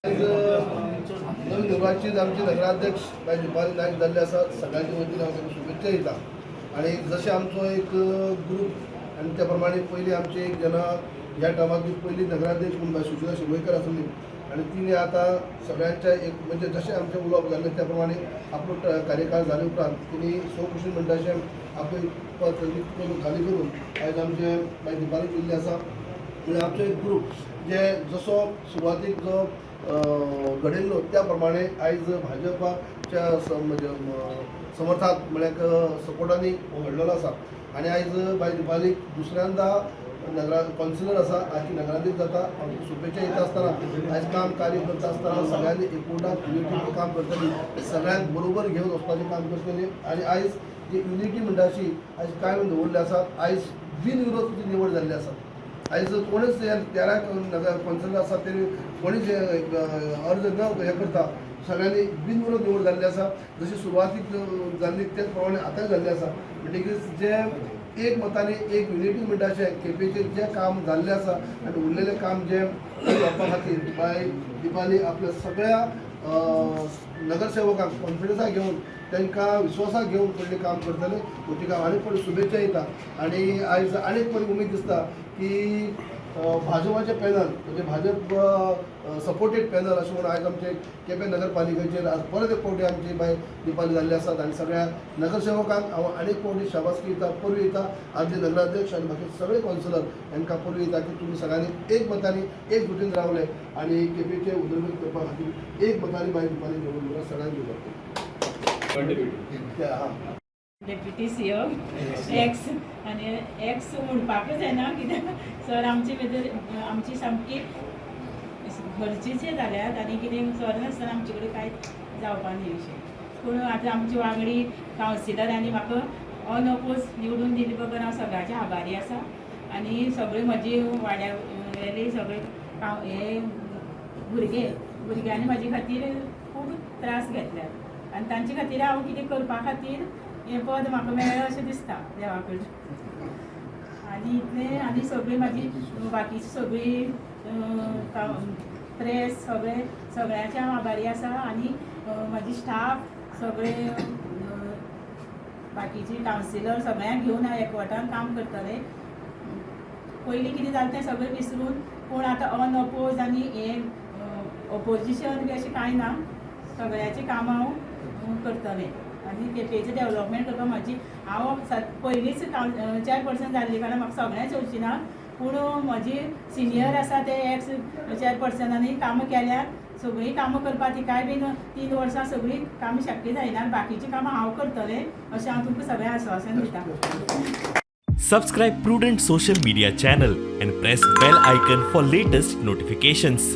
आयज नवनिर्वाचित आमचे नगराध्यक्ष बाय दीपाली नायक जाल्ले आसा. सगळ्यांच्या वतीन हांव तांकां शुभेच्छा दिता आनी जशें आमचो एक ग्रूप आनी त्या प्रमाणे पयलीं आमचे एक जेन्ना ह्या टर्मांतली पयली नगराध्यक्ष म्हणून बाय सुशिला शिरवयकर आसली आनी तिणें आतां सगळ्यांच्या एक म्हणजे जशें आमचें उलोवप जालें, त्या प्रमाणे आपलो कार्यकाळ जाले उपरांत तिणी स्वखुशीन म्हणटा अशें आपलें पद रिक्त करून, खाली करून आयज आमचे बाय दीपाली केल्ली आसा. म्हणजे आमचो एक ग्रूप जे जसो सुरवातीक जो घडयल्लो, त्या प्रमाणे आयज भाजपाच्या म्हणजे समर्थात, म्हळ्यार सपोर्टांनी घडलेलो आसा. आनी आयज बाय दीपालीक दुसऱ्यांदा नगरा कावन्सिलर आसा, आयज ती नगराध्यक्ष जाता. हांव तुका शुभेच्छा दिता आसतना, आयज काम कार्य करता आसतना सगळ्यांनी एकवटान, युनिटीन काम करतली, सगळ्यांक बरोबर घेवन वचपाचें काम करतली. आनी आयज जी युनिटी म्हणटा अशी आयज कायम दवरली आसा. आयज बिनविरोध तुजी निवड जाल्ली आसा. आयज कोणूच हे 13 नगर कावन्सिलर आसा, ते कोणीच हे, अर्ज न हे करता सगळ्यांनी बिनविरोध निवड जाल्ली आसा. जशी सुरवातीक जाल्ली, तेच प्रमाणे आतांय जाल्ली आसा. म्हणटकीच जे एक मतांनी, एक युनिटी म्हणटा अशें केपेंचें जें काम जाल्लें आसा आनी उरलेलें काम जें जावपा खातीर बाय दीपाली आपल्या सगळ्या नगरसेवकांक कॉन्फिडन्साक घेवन, तांकां विश्वासाक घेवन फुडलें काम करतले. तिका आनीक पळय शुभेच्छा दिता. आनी आयज आनीक बरी उमेद दिसता की भाजपाचें पॅनल, म्हणजे भाजप सपोर्टेड पॅनल अशें म्हणून आयज आमचे केपें नगरपालिकेचेर आज परत एक फावटी आमची बाय दीपाली जाल्ली आसात. आनी सगळ्या नगरसेवकांक हांव आनीक फावटी शाबासकी दिता, परबीं दिता. आदले नगराध्यक्ष आनी बाकी सगळे कावन्सिलर हांकां परबीं दिता की तुमी सगळ्यांनी एक मतांनी, एक जुटीन रावले आनी केपेंचे उदरगत करपा खातीर एक मतांनी बाय दीपाली निवडून सगळ्यांक दिवपाक हां. डेप्युटी सीएम एक्स आनी एक्स म्हणपाकच जायना, कित्याक सर आमचे भितर आमची सामकी घरचीच जाल्यात आनी कितें सर नासतना आमचे कडेन कांय जावपा न्ही अशें. पूण आतां आमची वांगडी कावन्सिलरांनी म्हाका अनअपोज निवडून दिली बगर हांव सगळ्याचे आभारी आसा. आनी सगळे म्हजी वाड्या वेले सगळे हे भुरगे, भुरग्यांनी म्हजे खातीर खूब त्रास घेतल्यात आनी तांचे खातीर हांव कितें करपा खातीर हें पद म्हाका मेळ्ळें अशें दिसता देवा कडून. आनी इतलें. आनी सगळी म्हाजी बाकीची सगळी प्रेस, सगळे सगळ्यांचे हांव आभारी आसा. आनी म्हाजी स्टाफ सगळे, बाकीची कावन्सिलर, सगळ्यांक घेवन हांव एकवटान काम करतलें. पयलीं कितें जालें तें सगळें विसरून, पूण आतां अनअपोज आनी हें ओपोजिशन बी अशें कांय ना. सगळ्याचीं कामां हांव करतलें आनी केपेंचें डेवलपमेंट करपाक म्हाजी हांव पयलींच चॅरपर्सन जाल्ली कारण म्हाका सगळेंच येवचें ना, पूण म्हजी सिनियर आसा ते एक्स चॅरपर्सनांनी कामां केल्यात. सगळीं कामां करपाक तिकाय बीन 3 वर्सां सगळीं कामां शक्य जायना. बाकीचीं कामां हांव करतलें अशें हांव तुमकां सगळें आस्वासन दिता. Subscribe Prudent Social Media channel and press bell icon for latest notifications.